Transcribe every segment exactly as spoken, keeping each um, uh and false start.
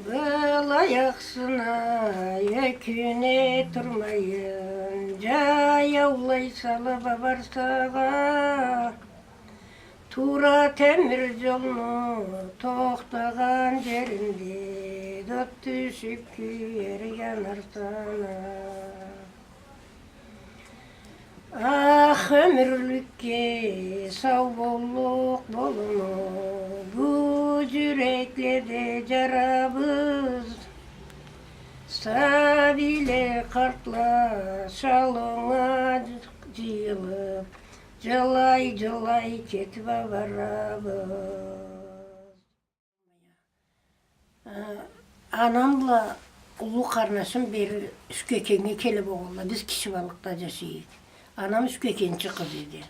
Былай ахшына ёкюне турмайын, джаяулай салып барсагъа, туура темир джолну тохтагъан джеринде от тюшюп кюер, янарсана. Ах ёмюрлюкге сау боллукъ болуну, бу джюрекледе джарабыз. Сабийле, къартла, шалонга джыйылып, джылай-джылай кетип барабыз. Э, анам бла уллу къарнашым бери Ючкекеннге келе болгъанла. Биз Кичи Балыкъда джашай эдик. Анам Ючкекенчи къыз эди.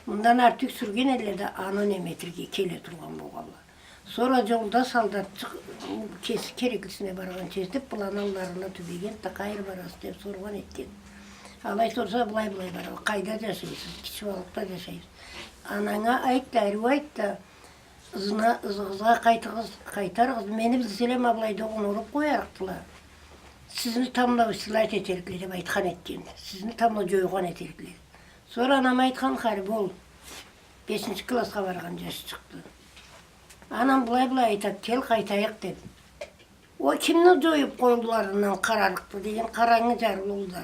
Мындан артыкъ сюрген элле да, аны неме этерге келе тургъан болгъанла. Сора джолда солдатчыкъ кеси кереклисине баргъанча этип, быланы алларына тюбеген да, къайры барасыз деп соргъан этген. Алай сорса, былай-былай барабыз. Къайда джашайсыз? Кичи Балыкъда джашайбыз. Ананга айт да, ариу айт да, ызына, ызыгъызгъа къайтыгъыз, къайтарыгъыз. Мени билселе, ма былайда огъуна уруп къоярыкъдыла. Сизни тамбла высылать этерикле деп айтхан этген. Сизни тамбла джойгъан этерикле. Сора анама айтхан, харип ол бешинчи классха баргъан джашчыкъды. Анам былай-былай айтады, кел, къайтайыкъ деп. Ол кимни джоюп къолларындан къарарыкъды деген, къарангы джарлы ол да.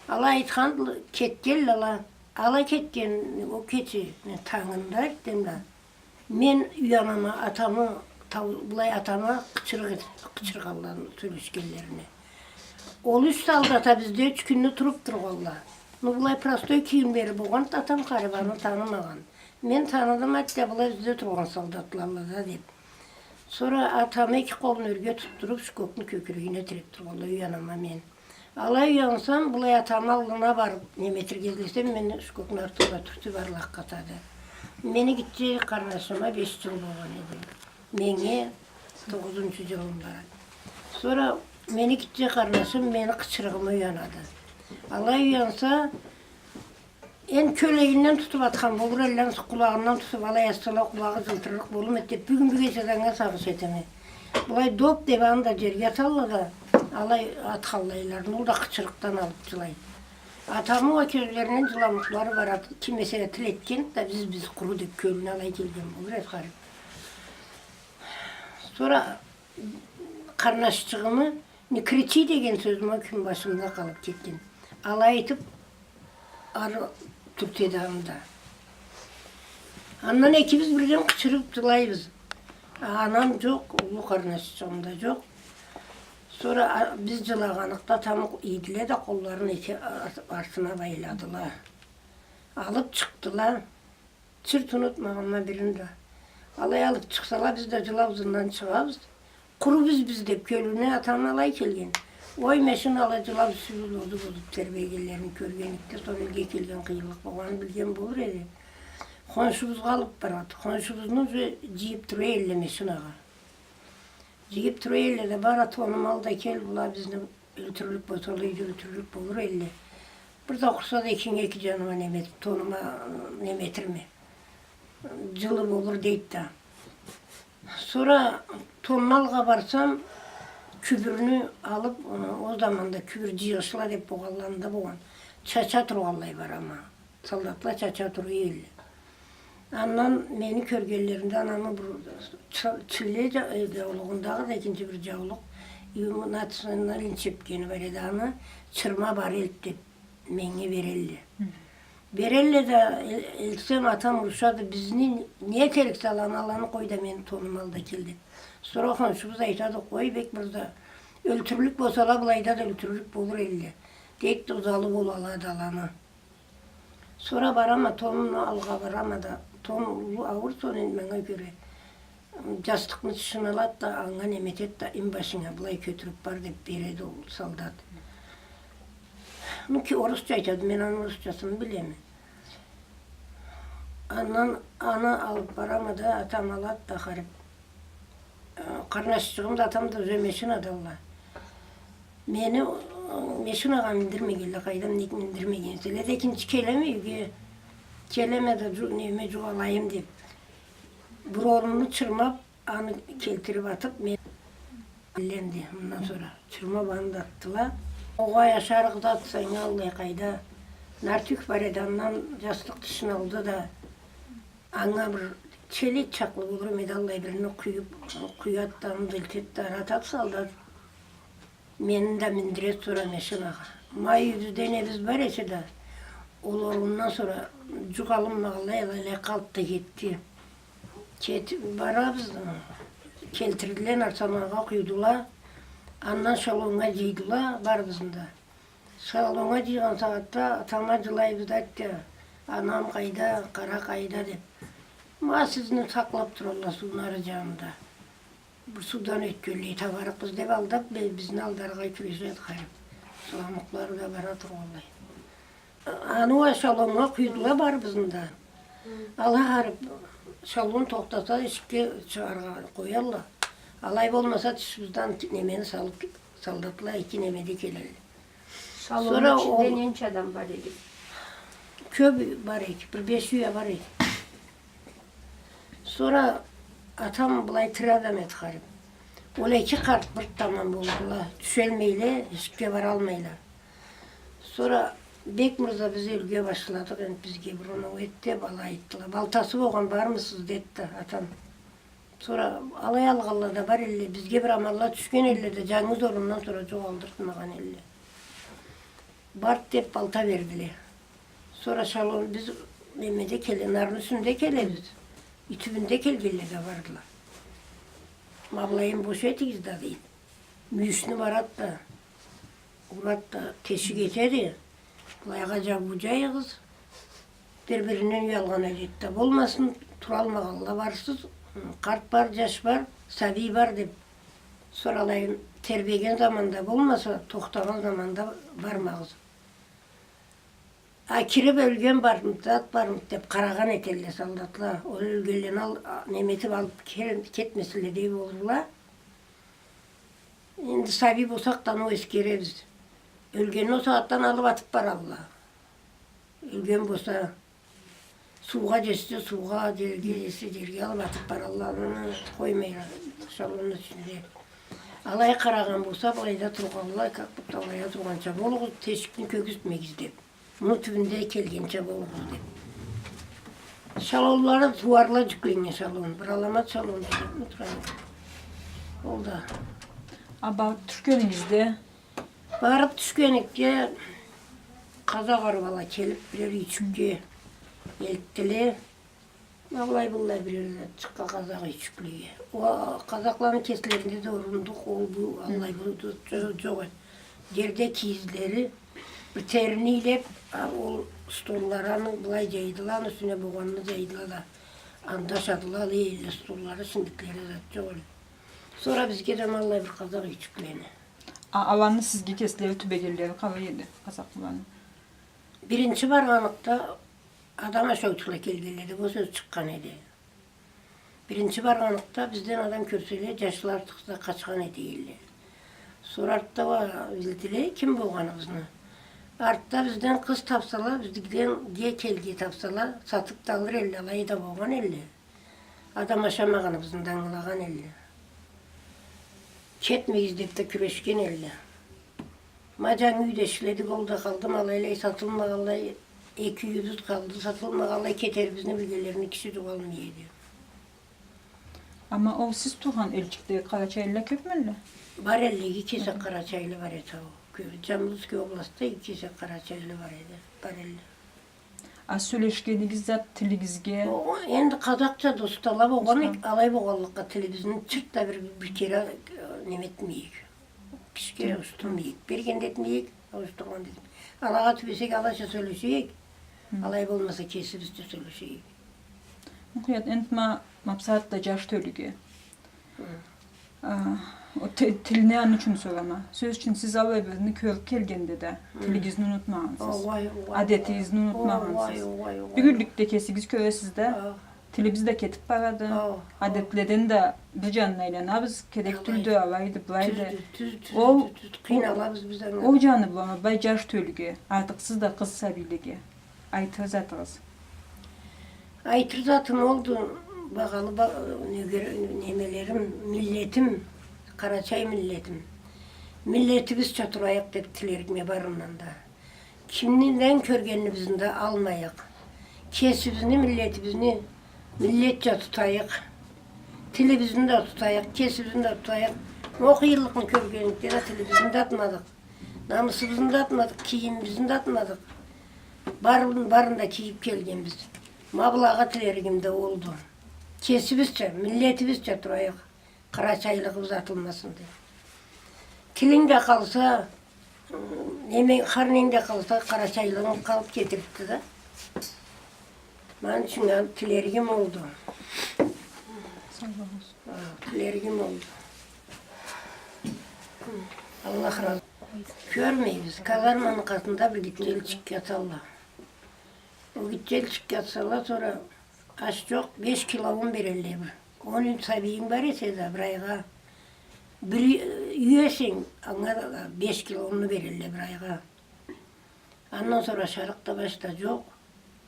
Ала айтхан, кетгенле ала. Ала кетген ол кече, тангында этдим да. Мен уянама, атамы, тау-, былай атама къычырыкъ эт-, къычыргъанларын, сёлешгенлерине. Ол юч солдат а бизде юч кюнню туруп тургъанла. Ну, былай простой кийимлери болгъан, атам харип аны танымагъан. Мен таныдым, айтды, былай бизде тургъан солдатлалла да, деп. Сора атам эки къолун ёрге тутдуруп, шкокну кёкюрегине тиреп тургъанла, уянама мен. Алай уянсам, былай атамы аллына барып, неме этерге излесем, мени шкокну артында тюртюп, арлакъ къатады. Мени гитче къарнашыма беш джыл болгъан эди. Меннге тогъузунчу джылым бара. Сора мени гитче къарнашым мени къычырыгъыма уянады. Алай уянса, энди кёлегинден тутуп атхан болур элле, къулагъындан тутуп алай атсала, къулагъы джылтырырыкъ болур эди деп, бюгюн-бюгече да анга сагъыш этеме. Былай доп деп аны да джерге аталла да, алай атханлайларын, ол да къычырыкъдан алып джылай. Атамы уа кёзлеринден джыламукълары барады, ким эсе да тил этген да, биз, биз къуру деп кёлюне алай келген болур эди харип. Сора къарнашчыгъымы «не кричи» деген сёзюм ол кюн башымда къалып кетген. Алай этип, ары тюртеди аны да. Андан экибиз бирден къычырып джылайбыз. Анам джокъ, уллу къарнашчыгъым да джокъ. Сора а-, биз джылагъаныкъда тамукъ ийдиле да, къолларын эки ар-, артына байладыла. Алып чыкъдыла. Чырт унутмагъанма бирин да. Алай алып чыкъсала, биз да джылау ызындан чыгъабыз. Къуру биз, биз деп кёлюне атам алай келген. Ой, машинала джылау сюйюл оду болуп тербегенлерин кёргенликде, сора элге келген къыйынлыкъ болгъанын билген болур эди. Хоншубузгъа алып барады. Хоншубузну уже джыйып тура элле машинагъа. Джыйып тура элле да, бар а, тонуму ал да кел, была бизни ёлтюрлюк болсала, юйде ёлтюрлюк болур элле. Бир да къурса да экинги эки джаныма неме эт-, тонума, неме этерме. Джылы болур, дейди да. Сора тонну алыргъа барсам, кюбюрню алып, ол заманда кюбюр джыйгъычла деп болгъанларында болгъан. Чача тургъанлай барама. Солдатла чача тура элле. Андан мени кёргенлеринде анамы бир чы-, чилле джа-, э, джаулугъундагъы да экинчи бир джаулукъ, юйюмю ачыгъында линчепкени бар эди, аны чырма бар элт деп меннге берелле. Берелле да, эл-, элтсем, атам урушады, бизни не этериксе аланы, аланы къой да, мени тонуму ал да кел деп. Сора хоншубуз айтады, къой, бек бир да ёлтюрлюк болсала, былайда да ёлтюрлюк болур элле. Дейди да, узалып ол алады аланы. Сора барама, тонну алыргъа барама да, тон уллу ауур тон эди манга кёре. Джастыкъны тышына алат да, анга неме этет да, инбашынга былай кётюрюп бар деп береди ол солдат. Ну ки, орусча айтады, мен аны орусчасын билеме. Андан аны алып барама да, атам алат да харип. Э, къарнашчыгъым да, атам да уже машинадалла. Мени, э, машинагъа миндирмегенле, къайдам, нек миндирмеген эселе да, экинчи келеме юйге, келеме да, джу-, неме, джукъ алайым деп. Бир орунну чырмап, аны келтирип атып, мен Элленди, андан сора чырма баны да атдыла. Огъай, ашарыкъ зат сеннге аллай къайда. Нартюх бар эди, андан джастыкъ тышын алды да, анга бир челек чакълы болур эди, аллай бирин къуюб, къуяд да, аны да элтед да, аратад солдат. Мени да миндиред сора машинагъа. Ма юйюбюзде небиз бар эсе да, ол орундан сора джукъ алынмагъанлай, алайлай къалды да кетди. Кетиб барабыз, келтирдиле, нарсанагъа къуйдула. Андан шалоннга джыйдыла барыбызны да. Шалоннга джыйгъан сагъатда атама джылайбыз да, айтды: «Анам къайда, къара къайда?» — деб. Ма сизни сакълаб туралла сууну ары джанында. Бир суудан ётгенлей табарыкъбыз деб алдаб, бе-, бизни алдаргъа кюрешеди харип. Сууамукълары да бара тургъанлай. Аны уа шалоннга къуйдула барыбызны да. Ала харип, шалон тохтаса, эшикге чыгъаргъа къоялла. Алай болмаса, тышыбыздан немени салыб, солдатла эки немеде келелле. Шалонну ичинде ненча адам бар эди? Кёб бар эди, бир беш юй а бар эди. Сора атам былай тири адам эди харип. Ол эки къарт бир таман болдула, тюшелмейле, эшикге баралмайла. Сора: «Бекмырза, биз ёлге башладыкъ, энди бизге бир оноу эт», — деб, алай айтдыла. «Балтасы болгъан бармысыз?» — деди да атам. Сора алай алгъанла да бар элле, бизге бир аманла тюшген элле да, джангыз орундан сора джукъ алдыртмагъан элле. Барт деб балта бердиле. Сора шалон, биз немеде келе, нарны юсюнде келебиз. Тюбюнде келгенле да бардыла. Ма былайын бош этигиз да, дейди. Мюйюшню барад да, урад да, тешик этеди. Былайгъа джабыу джайыгъыз. Бир-биринден уялгъан адет да болмасын, туралмагъанла барсыз, къарт бар, джаш бар, сабий бар деб. Сора алайын тербеген заманда болмаса, тохтагъан заманда бармагъыз. А кириб, ёлген бармыд, зат бармыд деб къарагъан этелле солдатла. Ол ёлгенлени ал-, а, неме этиб алыб кел-, кетмесинле деб болурла. Энди сабий болсакъ да, аны эсгеребиз. Ёлгенни ол сагъатдан алыб атыб баралла. Ёлген болса, суугъа джетсе суугъа, джерге джетсе джерге алыб атыб баралла, аны къоймайла шалонну ичинде. Алай къарагъан болса, былайда тургъанлай, как будто алайда тургъанча болугъуз, тешикни кёргюзтмегиз деб. Муну тюбюнде келгенча болугъуз деб. Шалонлары тууарла джюкленнген шалон, бир аламат шалон деб, мутхан. Ол да. А барыб тюшгенигизде? Барыб тюшгенликге, къазакъ арбала келиб, бирер юйчюкге элтдиле. Аллай-быллай бирер затчыкъгъа къазакъ юйчюклеге. О, къазакъланы кеслеринде да орундукъ, ол-бу, аллай-быллай джо-, джокъ эди. Джерде кийизлери, бир терини ийлеб, а, ол столланы былай джайдыла, аны юсюне богъанны джайдыла да, анда ашадыла, алай элле столлары, шиндиклери зат джокъ элле. Сора бизге да ма аллай бир къазакъ юйчюклени. А аланы сизге кеслери тюбегенлери къалай эди, къазакъланы? Биринчи баргъанлыкъда адам ашаучула келгенле деб, ол сёз чыкъгъан эди. Биринчи баргъанлыкъда бизден адам кёрселе, джашла артыкъ да къачхан эди элле. Сора артда уа билдиле ким болгъаныбызны. Артда бизден къыз табсала, бизден гей келген табсала, сатыб да алыр элле, алай да болгъан элле. Адам ашамагъаныбызны да ангылагъан элле. Кетмегиз деб да кюрешген элле. Ма джангы юйде ишледик, ол да къалды, ма алайлай сатылмагъанлай, эки юйюбюз къалды, сатылмагъанлай, кетерибизни билгенлерини киши джукъ алмай эди. Амма ол сиз тургъан элчикде къарачайлыла кёбмю элле? Бар элле, иги кесек къарачайлы бар эди, ол. Кё-, Джамбулский областда иги кесек къарачайлы бар эди, бар элле. А сёлешгенигиз зат тилигизге? О, энди къазакъча да устала болгъан эдик, алай болгъанлыкъгъа тилибизни чырт да бир, бир кере, э, неме этмейик. Кишиге ауушдурмайыкъ. Берген да этмейик, ауушдургъан да этмейик. Алагъа тюбесек, алача сёлешейик. Хы. Алай болмаса, кесибизча сёлешейик. Мукъият, энтда ма, ма бусагъатда джаш тёлюге. Хы. А, о ти-, тилни аны ючюн сорама. Сёз ючюн, сиз аллай бирини кёрюб келгенде да, хы, тилигизни унутмагъансыз. Огъай, огъай, огъай. Адетигизни унутмагъансыз. Огъай, огъай, огъай. Бюгюнлюкде кесигиз кёресиз да, а, тилибиз да кетиб барады. Ха, ха. Адетледен да бир джанына айланабыз, керек тюлдю, алайды, былайды. Тюздю, тюз, тюз, ол, тюз, тюз. Къыйналабыз биз анга. Ол джаны бла былай джаш тёлюге артыкъсыз да къыз сабийлеге айтыр затыгъыз? Айтыр затым олду, багъалы ба-, нёгер-, немелерим, миллетим, Къарачай миллетим. Миллетибизча турайыкъ деб тилерикме барындан да. Кимден кёргенибизни да алмайыкъ. Кесибизни, миллетибизни миллетча тутайыкъ. Тилибизни да тутайыкъ, кесибизни да тутайыкъ. Окъу йыллыкъны кёргенликде да тилибизни да атмадыкъ. Намысыбызны да атмадыкъ, кийимибизни да атмадыкъ. Барын, барын да кийиб келгенбиз. Ма былагъа тилеригим да олду. Кесибизча, миллетибизча турайыкъ. Къарачайлыгъыбыз атылмасын деб. Тилинг да къалса, неме, хар ненг да къалса, къарачайлыгъынг къалыб кетерикди да. Ма аны ючюн тилеригим олду. Сау болугъуз. Ха, тилеригим олду. Аллах разы. Кёрмейбиз. Казарманы къатында бир гитчеличик яталла. Ол гитчеличик ятсала, сора аш джокъ, беш кило ун берелле бир. Он сабийинг бар эсе да, бир айгъа. Бир юй эсенг, анга да беш кило унну берелле бир айгъа. Андан сора ашарыкъ да башха джокъ.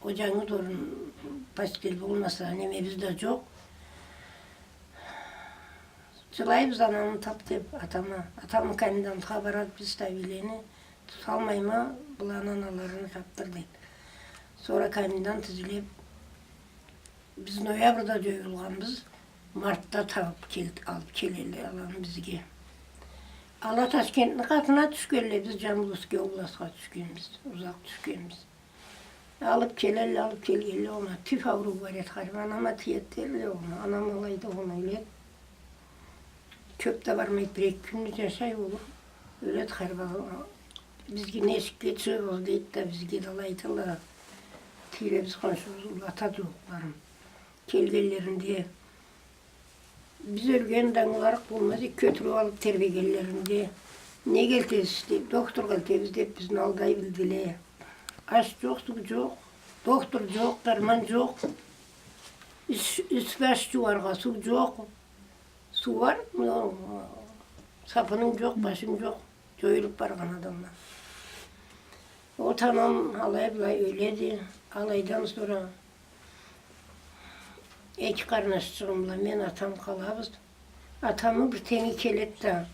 Ол джангыз орун, постель болмаса, немебиз да джокъ. Джылайбыз, анамы таб деб, атама. Атамы комендантха барады, биз сабийлени туталмайма, быланы аналарыны табдыр деб. Сора комендант излеб, биз ноябрда джоюлгъанбыз, мартда табыб кел-, алыб келелле аланы бизге. Ала Ташкентни къатына тюшгелле, биз Джамбулский областха тюшгенбиз, узакъ тюшгенбиз. Алыб келелле, алыб келгелле, огъуна тиф ауруу бар эди, харип, анама тиеди дерле, огъуна, анам алайды, огъуна ёледи. Кёб да бармайды, бир-эки кюнню джашай, ол ёледи, харип. Бизге эшикге чыгъыгъыз дейди да, бизге да алай айталла. Тийре биз, хоншубуз уллата джууукъларым. Келгенлеринде, биз ёлгенни да ангыларыкъ болмаз эдик, кётюрюб алыб тербегенлеринде, неге элтесиз деб, докторгъа элтебиз деб, бизни алдай билдиле. Аш джокъ, суу джокъ, доктор джокъ, дарман джокъ. Юс-, юсюб аш джууаргъа суу джокъ. Суу бар, но сапынынг джокъ, башынг джокъ. Джоюлуб баргъан адамла. Ол атам алай-былай ёледи. Алайдан сора эки къарнашчыгъым бла мен, атам къалабыз. Атамы бир тенги келеди да: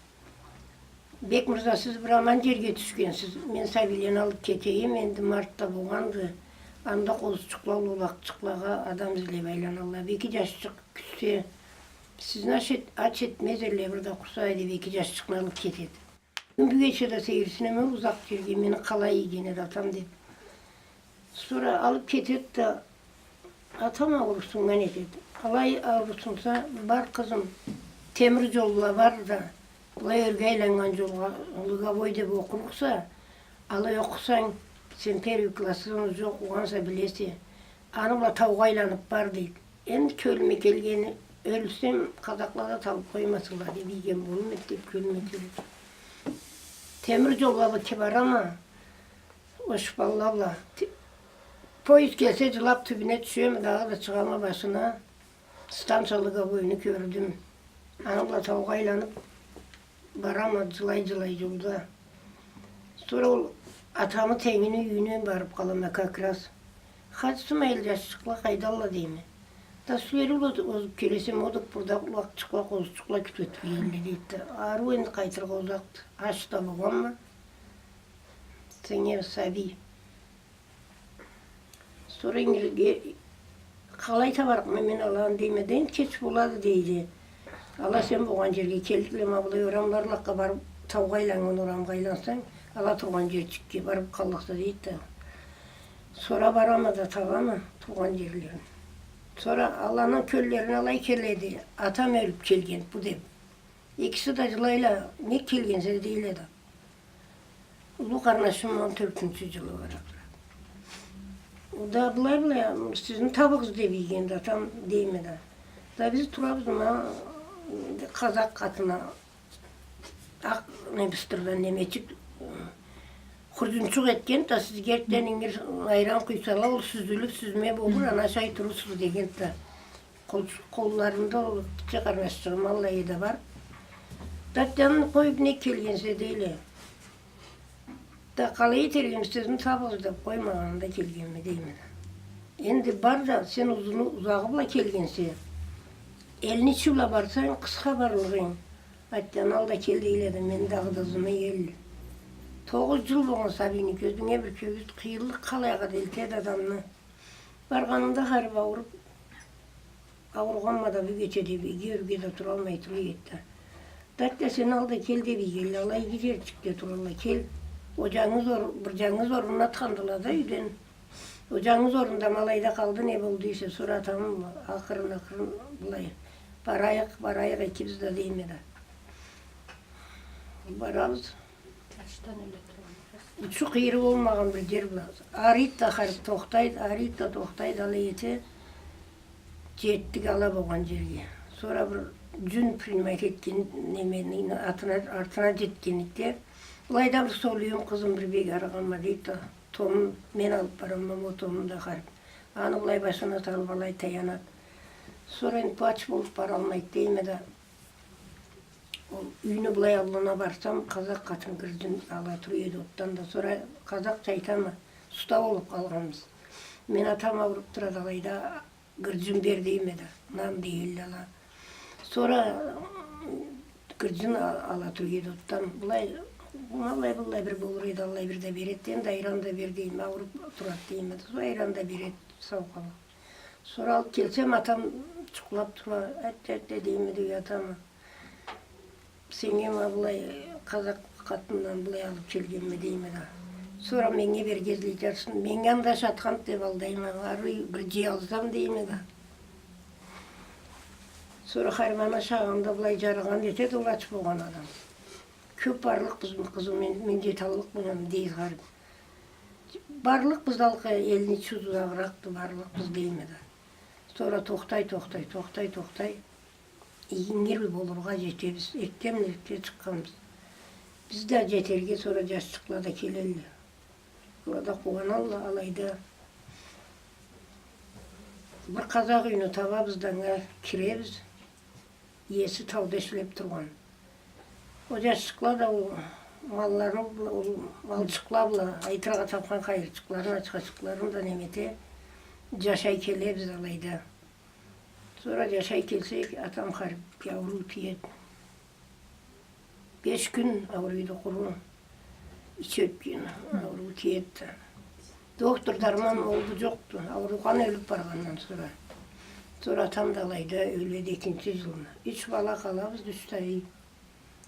«Бекмырза, сиз бир аман джерге тюшгенсиз. Мен сабийлени алыб кетейим, энди мартда болгъанды. Анда къозучукъла, улакъчыкълагъа адам излеб айланалла. Бир эки джашчыкъ кютсе, сизни ач эт-, ач этмез элле, бир да къурсай», — деб, эки джашчыкъны алыб кетеди. Бюгече да сейирсинеме ол узакъ джерге, мени къалай ийген эди атам деб. Сора алыб кетеди да, атам аурусуннган этеди. Алай аурусунса, бар, къызым, темир джол бла бар да, былай ёрге айланнган джолгъа, Луговой деб окъурукъса, алай окъусанг, сен первый классдан узакъ окъугъанса, билесе. Аны бла таугъа айланыб бар, дейди. Энди кёлюме келгени, ёлсем, къазакъла да табыб къоймасынла деб ийген болур эди деб кёлюме келеди. Темир джол бла бир барама, ол шпалла бла. Ти-, поезд келсе, джылаб тюбюне тюшеме, дагъыда чыгъама башына. Станция Луговойну кёрдюм. Аны бла таугъа айланыб барама, джылай-джылай джолда. Сора ол атамы тенгини юйюне барыб къалама как раз. «Хаджи-Сымайыл, джашчыкъла къайдалла?» — дейме. «Да сюлери бла озуб келесем, ол да бир да улакъчыкъла, къозучукъла кютюб туралла», — дейди да. «Ариу энди къайтыргъа узакъды. Ач да болгъанма. Сеннге сабий». Сора ингирге, «Къалай табарыкъма мен аланы?» — дейме да. «Энди кеч болады», — дейди. «Ала сен болгъан джерге келликле, ма былай орамларла къабарыб, таугъа айланнган орамгъа айлансанг, ала тургъан джерчикге барыб къаллыкъса», — дейди да. Сора барама да табама тургъан джерлерин. Сора аланы кёллерине алай келеди: «Атам ёлюб келген бу», — деб. Экиси да джылайла: «Нек келгенсе?» — дейле да. Уллу къарнашым он тёртюнчю джылы барады. Ол да былай-былай, «Сизни табыгъыз деб ийгенди атам», — дейме да. Да биз турабыз, ма, къазакъ къатына, акъ, не, быстырдан немечик, хурджунчукъ этген да, «Сизге эртден ингир айран къуйсала, ол сюзюлюб, сюзме болур, аны ашай турурсуз», — деген да. Къол-, къолларында ол гитче къарнашчыгъым аллай да бар. Да, «Джаным, къой, нек келгенсе?» — дейле. Да, «Къалай этерикме, сизни табыгъыз деб къоймагъанында келгенме», — дейме да. «Энди бар да, сен узуну, узагъы бла келгенсе, элни ичи бла барсанг, къысха барлыгъынг, Айтхан алда кел дейле да, мен дагъыда ызыма келдим. Тогъуз джыл болгъан сабийни кёзюнге бир кёгюз къыйынлыкъ къалайгъа да элтеди адамны. Баргъанымда харип ауруп, ауругъанма да бу кечеде бир иги ёрге да туралмай тура эди да. Дат да сен алда кел деб ийгенле, ала иги джерчикде туралла, кел. Оджангы зор, бир джангы зор орнатхандыла да юйден. Оджангы зор орнунда ма алайда къалды, не болду эсе, сора атам акъырын-акъырын былай. Барайыкъ, барайыкъ экибиз да дейме да. Барабыз. Ачдан ёле тургъан. Учу-къыйыры болмагъан бир джер бла. Арыйды да харип тохтайды, арыйды да тохтайды, алай эте. Джетдик ала болгъан джерге. Сора бир джюн принимать этген немени атына, артына джетгенликде, былайда бир солуюм, къызым, бир бек арыгъанма, дейди да, Тому мен алып барама, ол Тому да харип. Аны былай башына салып алай таянады. Сора энди бу ач болуп баралмайды дейме да. Ол юйню былай аллына барсам, къазакъ къатын гырджын ала тура эди отдан да. Сора къазакъча айтама, уста болуп къалгъанбыз. Мен атам ауруп турады алайда, гырджын бер дейме да, нан дейле ала. Сора гырджын а-, ала тура эди отдан. Былай, ма алай, былай бир болур эди, аллай бир да береди, энди айран да бер дейме, ауруп турады дейме да. Сора айран да береди, сау къала. Сора алып келсем, атам джукълап тура, атта, атта дейме да, уятама. Сеннге ма былай къазакъ къатындан былай алып келгенме дейме да. Сора меннге бергезлей джарсын. Меннге анда ашатханды деб алдайма, ары бир джей алсам дейме да. Сора харип ана ашагъанда былай джарыгъан этеди ол ач болгъан адам. Кёб барлыкъбыз, къызым, мен, мен джеталлыкъ болгъанма дейди харип. Барлыкъбыз, алкъы элни ичи узагъыракъды, барлыкъбыз дейме да. Сора тохтай, тохтай, тохтай, тохтай. Ингир болургъа джетебиз. Эртденбла эртде чыкъгъанбыз. Биз да джетерге, сора джашчыкъла да келелле. Ала да къууаналла, алайда бир къазакъ юйню табабыз да, анга киребиз. Иеси тауда ишлеб тургъан. Ол джашчыкъла да ол малларын, ол малчыкъла бла, айтыргъа табхан хайырчыкъларын, ачхачыкъларын да неме эте, джашай келебиз алайда. Сора джашай келсек, атам харип ауруу тиеди. Беш кюн ауруйду къуру. Ич ётген, ауруу тиеди да. Доктор дарман ол бу джокъду. Ауругъан ёлюб баргъандан сора. Сора атам да алайда ёледи экинчи джылына. Юч бала къалабыз, юч да ай.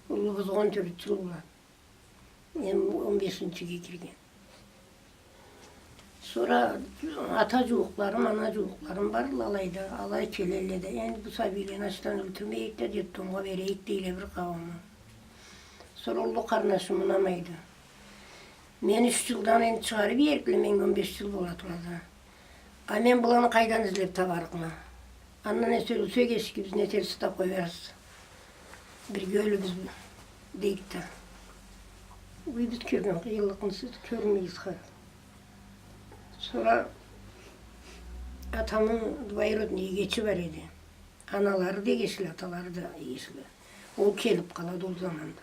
Уллубузгъа он тёрт джыл болады. Эм он бешинчиге кирген. Сора ата джууукъларым, ана джууукъларым барла алайда, алай келелле да, энди бу сабийлени ачдан ёлтюрмейик да, детдомгъа берейик дейле бир къаууму. Сора уллу къарнашым унамайды. Мен юч джылдан энди чыгъарыб иерикле, меннге он беш джыл бола турады. А мен быланы къайдан излеб табарыкъма? Андан эсе ёлсек, эшигибизни этерсиз да къоярсыз. Бирге ёлюрбюз, дейди да. Уй, биз кёрген къыйынлыкъны сиз кёрмейсиз хар. Сора атамы двоюродный эгечи бар эди. Аналары да эгешле, аталары да эгешле. Ол келиб къалады ол заманда.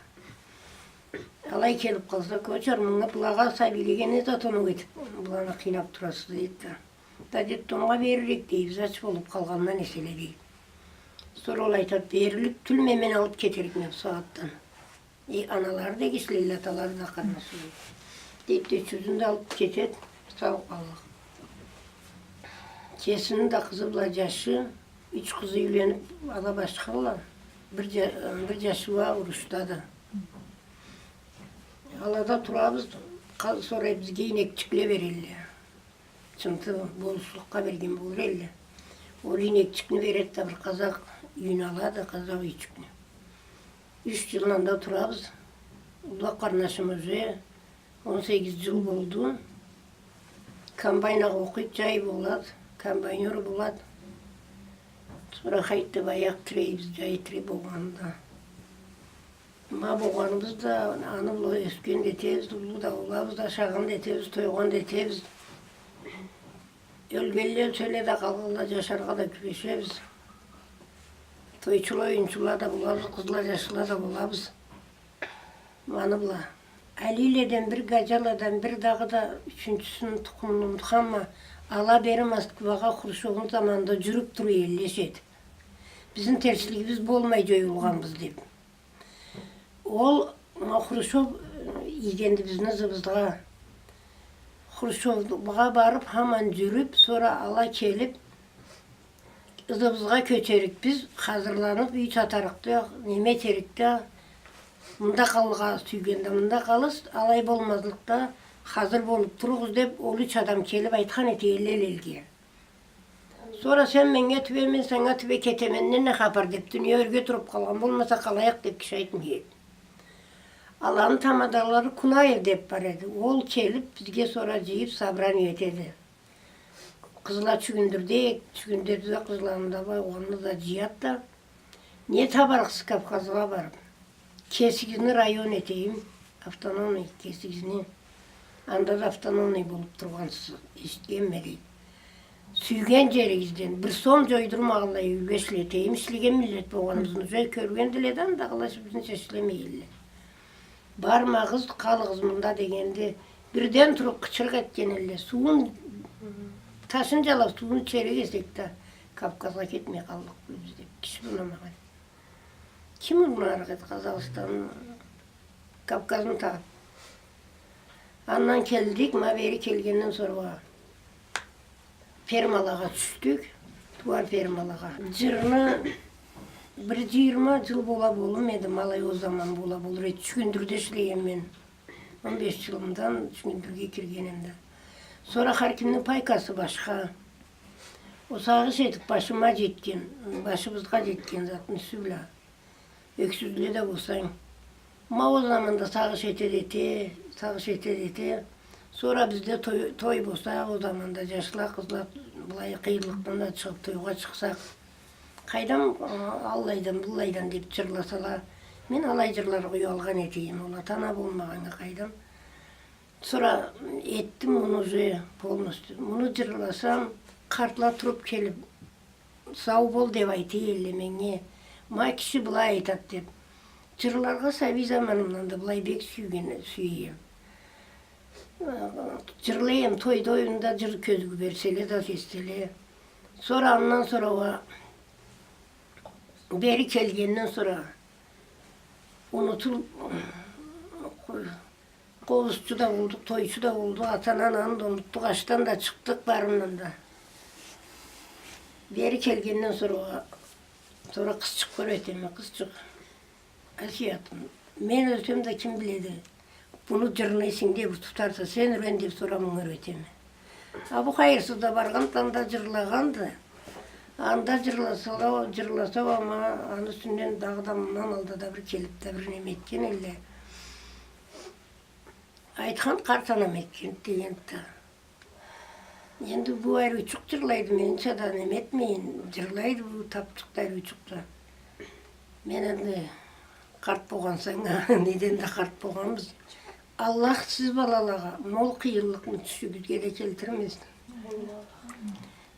Алай келиб къалса, кёчер, мынга, былагъа сабийлеге не затону этиб, быланы къыйнаб турасыз, дейди да. Да детдомгъа беририк дейбиз, ач болуб къалгъандан эселе, дейди. Сора ол айтады, берилиб тюлме, мен алыб кетерикме бусагъатдан. Э, аналары да эгешле, аталары да къарнашы. Дейди да, ючюсюн да алыб кетеди, сау къаллыкъ. Кесини да къызы бла джашы, юч къызы юйлениб, ала башхалла. Бир джа-, бир джашы уа урушдады. Алада турабыз, къа-, сора бизге ийнекчикле берелле. Чынты болушлукъгъа берген болур элле. Ол ийнекчикни береди да, бир къазакъ юйню алады, къазакъ юйчюкню. Юч джыл анда турабыз. Уллу къарнашым уже он сегиз джыл болду. Комбайнагъа окъуйду, джай болад, комбайнёр болад. Сора хайт деб аякъ тирейбиз, джай тирей болгъанда. Ма болгъаныбыз да, аны бла ёсген да этебиз, уллу да болабыз да, ашагъан да этебиз, тойгъан да этебиз. Ёлгенле ёлселе да, къалгъанла джашаргъа да кюрешебиз. Тойчула, оюнчула да болабыз, къызла, джашла да болабыз. Ма аны бла. Алийледен бир, гаджаладан бир, дагъыда ючюнчюсюню тукъумун унутханма, ала бери Москвагъа Хрущёвну заманында джюрюб тура элле эшеди. Бизни терслигибиз болмай джоюлгъанбыз деб. Ол, ма, Хрущёв, э, ийгенди бизни ызыбызгъа. Хрущёвгъа барып, хаман джюрюп, сора ала келип, ызыбызгъа кёчерик биз, хазырланып, юй сатарыкъ да, неме этерик да, мында къалыргъа сюйгенде, мында къалыгъыз, алай болмазлыкъ да, хазыр болуп туругъуз деп, ол юч адам келип айтхан эте элле элге. Сора сен меннге тюбе, мен санга тюбе кетеме, менден не хапар деп, дуния ёрге туруп къалгъан болмаса, къалайыкъ деп киши айтмай эди. Аланы тамадалары Кунаев деп бар эди. Ол келип, бизге сора джыйып, собрание этеди. Къызла Чюгюндюрде, Чюгюндюрде къызланы да, огъанны да джыяды да, не табарыкъсыз Кавказгъа барып? Кесигизни район этейим, автономный, кесигизни. Анда да автономный болуп тургъансыз, эшитгенме, дейди. Сюйген джеригизден бир сом джойдурмагъанлай юйге ишлетейим, ишлеген миллет болгъаныбызны уже кёргендиле да, анда къалай бизнича ишлемей элле. Бармагъыз, къалыгъыз мында дегенде, бирден туруп къычырыкъ этген элле. Сууун, ташын джалап, сууун ичерик эсек да, Кавказгъа кетмей къаллыкъ биз деп, киши унамагъан. Ким унарыкъ эди Къазахстан, Кавказны тагъып? Андан келдик, ма бери келгенден сора фермалагъа тюшдюк, тууар фермалагъа. Джырны бир джыйырма джыл бола болур эди, ма алай ол заман бола болур эди. Чюгюндюрде ишлегенме мен. Он беш джылымдан Чюгюндюрге киргенме да. Сора хар кимни пайкасы башха. Ол сагъыш этип башыма джетген, башыбызгъа джетген затны юсю бла. Ёксюзле да болсанг. Ма ол заманда сагъыш эте да эте, сагъыш эте да эте. Сора бизде той, той болса, ол заманда джашла, къызла былай къыйынлыкъдан да чыгъып, тойгъа чыкъсакъ, къайдам, а, аллайдан, быллайдан деп джырласала, мен алай джырларгъа уялгъан этейим, ол ата-ана болмагъаннга къайдам. Сора этдим муну уже полностью. Муну джырласам, къартла туруп келип, сау бол деп айта элле меннге. Ма киши былай айтады деп. Джырларгъа сабий заманымдан да былай бек сюйген, сюе эдим. Джырлай эдим, тойда, оюнда джыр кёзюуге берселе да, сесселе. Сора андан сора уа бери келгенден сора унутулуп, къобузчу да болдукъ, тойчу да болдукъ, ата-ананы да унутдукъ, ашдан да чыкъдыкъ, барындан да. Бери келгенден сора, сора къызчыкъ юретеме, къызчыкъ. Асиятым, мен ёлсем да, ким биледи, муну джырлайсынг деп тутарса, сен юрен деп сора, муну юретеме. А бу хайырсыз да баргъанды, анда джырлагъанды. Анда джырласа уа, джырласа уа, ма аны юсюнден дагъыда мындан алда да бир келип да бир неме этген элле. Айтхан, къарт анам этген дегенди да. Энди бу ариучукъ джырлайды, менича да неме этмейин, джырлайды бу тапчыкъ да, ариучукъ да. Мен энди къарт болгъан санга, неден да къарт болгъанбыз. Аллах сиз балалагъа мол къыйынлыкъны тюшюгюзге да келтирмесин.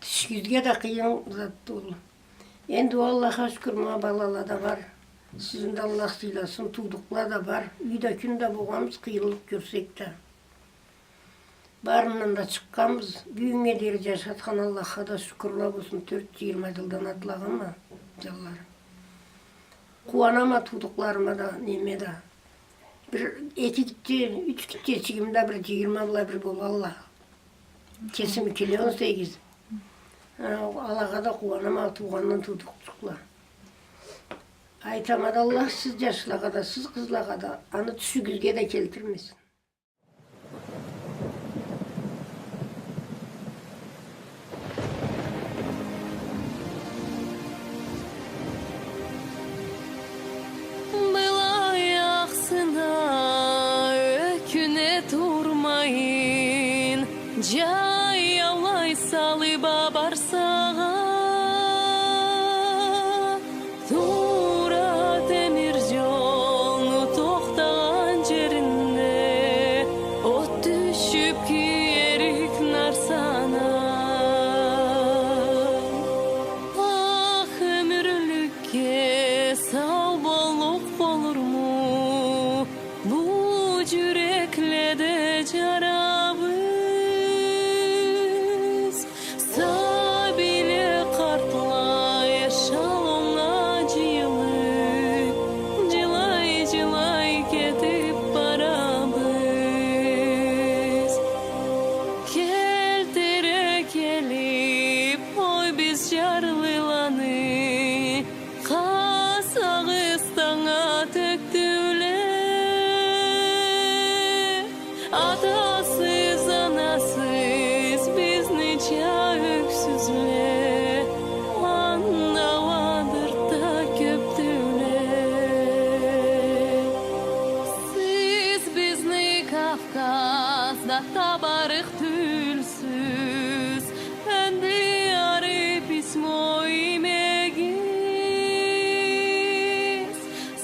Тишигизге да къыйын затды ол. Энди Аллахха шукур, ма балала да бар. Сизни да Аллах сыйласын, туудукъла да бар. Юйде кюн да болгъанбыз, къыйынлыкъ кёрсек да. Барындан да чыкъгъанбыз. Бюгюннге дери джашатхан Аллахха да шукурла болсун, тёрт джыйырма джылдан атлагъанма, джанларым. Къууанама туудукъларыма да, неме да. Бир эки гитче, юч гитчечигим да бир джыйырма бла бир болалла. Кесимикиле он сегиз. Ха, алагъа да къууанама, туугъандан туудукъчукъла. Айтама да, Аллах сиз джашлагъа да, сиз къызлагъа да, аны тюшюгюзге да келтирмесин. Былай ахсына ёкюне турмайын, джай аулай салып а барсагъа. Тура темир джол тохтагъан джеринде от тюшюп кюерик нарсана. Ах, ёмюрлюкге сау боллукъ болурму бу джюрекледе джарабы? Тарых тюлсюз, энди ары письмо иймегиз.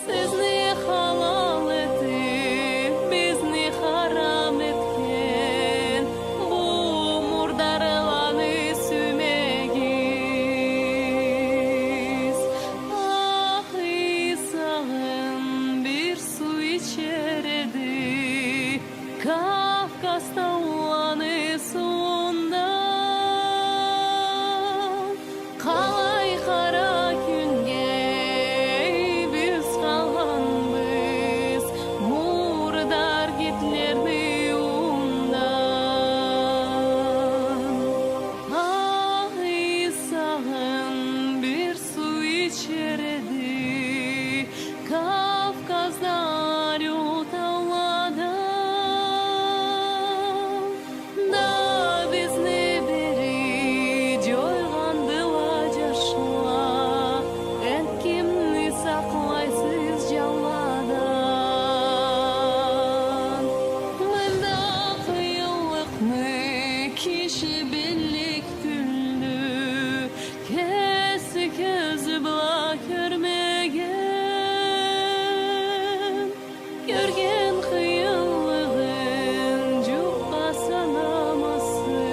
Сизни халал этип, бизни харам этген бу мурдарланы сюймегиз. Ах, сагъын бир суу ичер эди Кавказ тауланы сууундан. Къалай къара кюннге биз къалгъанбыз мурдар гитлерни ууундан. Ах, сагъын бир суу ичер эди Кавказда ариу тауладан. Да бизни бери джойгъандыла джашла, энтда кимни сакълайсыз джанладан? Мында къыйынлыкъны киши биллик тюлдю кеси кёзю бла кёрмеген. Кёрген къыйынлыгъын джукъгъа санамазсыз,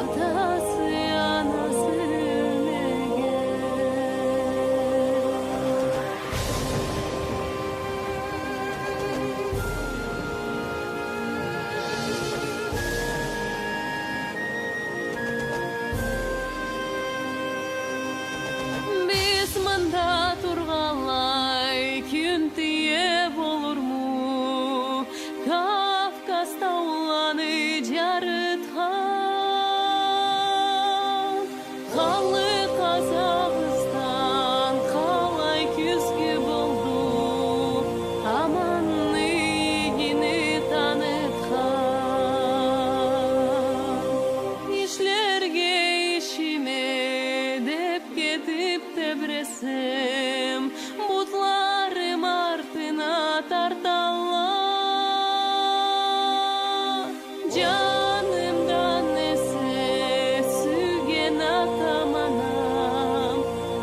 атасы, анасы ёлмеген. Биз мында тургъанлай кюн тие болурму Кавказ тауланы джарытхан? Къанлы Къазахстан къалай кюзгю болду, аманны, игини танытхан? Ишлерге ишиме деп кетип тебресем, бутларым артына тарталла. Джанымдан эсе сюйген атам, анам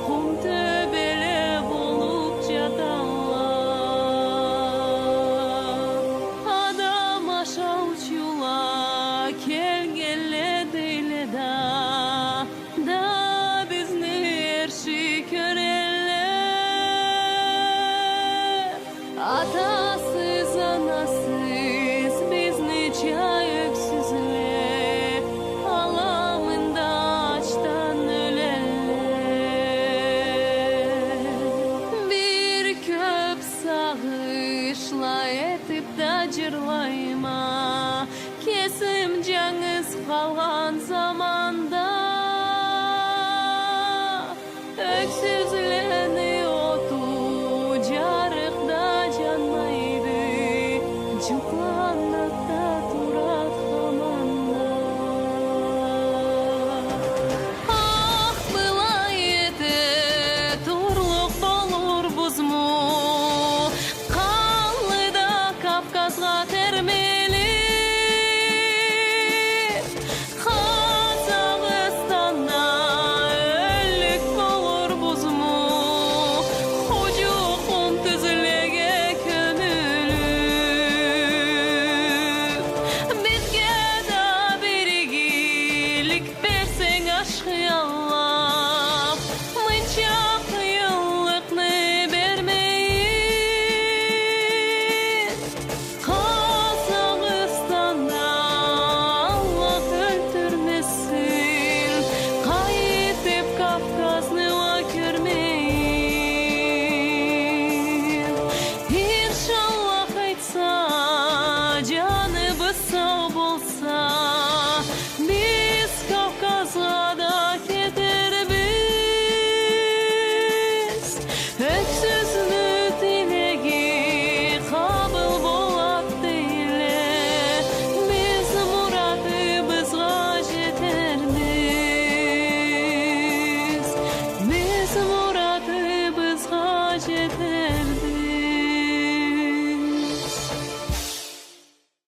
къум тёбеле болуп джаталла. Адам ашаучула келгенле дейле да, да бизни эрши кёрелле. Атасыз, анасыз бизни чай ёксюзле, ала мында ачдан ёлелле. Бир кёп сагъышла этип да джырлайма, кесим джангыз къалгъан заман.